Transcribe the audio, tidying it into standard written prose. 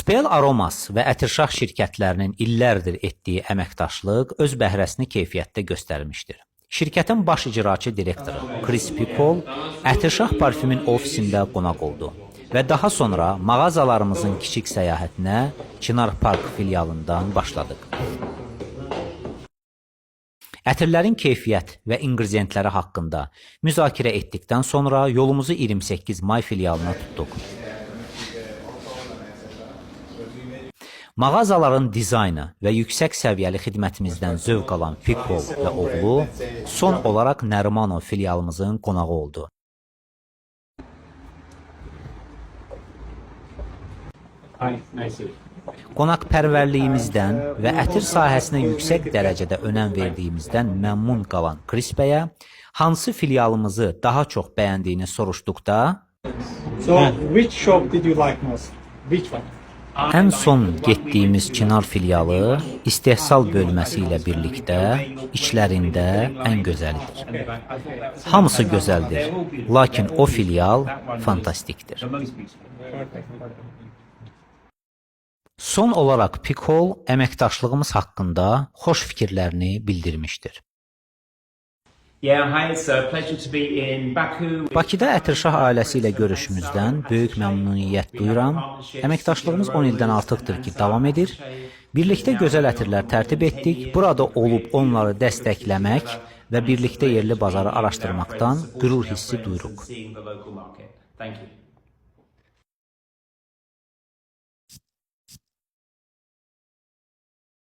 Spell Aromas və Ətirşah şirkətlərinin illərdir etdiyi əməkdaşlıq öz bəhrəsini keyfiyyətdə göstərmişdir. Şirkətin baş icraçı direktoru Chris Pikol Ətirşah parfümün ofisində qonaq oldu və daha sonra mağazalarımızın kiçik səyahətinə Çınar Park filialından başladıq. Ətirlərin keyfiyyət və inqrediyentləri haqqında müzakirə etdikdən sonra yolumuzu 28 May filialına tutduq. Mağazaların dizaynı və yüksək səviyyəli xidmətimizdən zövq alan Pikol və oğlu son olaraq Nərimanov filialımızın qonağı oldu. Hi, nice to. Qonaqpərvərliyimizdən və ətir sahəsinə yüksək dərəcədə önəm verdiyimizdən məmnun qalan Chris bəyə hansı filialımızı daha çox bəyəndiyini soruşduqda, So, which shop did you like most? Which one? Ən son getdiyimiz Çınar filialı istehsal bölməsi ilə birlikdə içlərində ən gözəlidir. Hamısı gözəldir, lakin o filial fantastikdir. Son olaraq Pikol əməkdaşlığımız haqqında xoş fikirlərini bildirmişdir. Yeah, hi, it's a pleasure to be in Baku. Bakıda Ətirşah ailəsi ilə görüşümüzdən böyük məmnuniyyət duyuram. Əməkdaşlığımız 10 ildən artıqdır ki, davam edir. Birlikdə gözəl ətirlər tərtib etdik. Burada olub onları dəstəkləmək və birlikdə yerli bazarı araşdırmaqdan qürur hissi duyuruq. Thank you.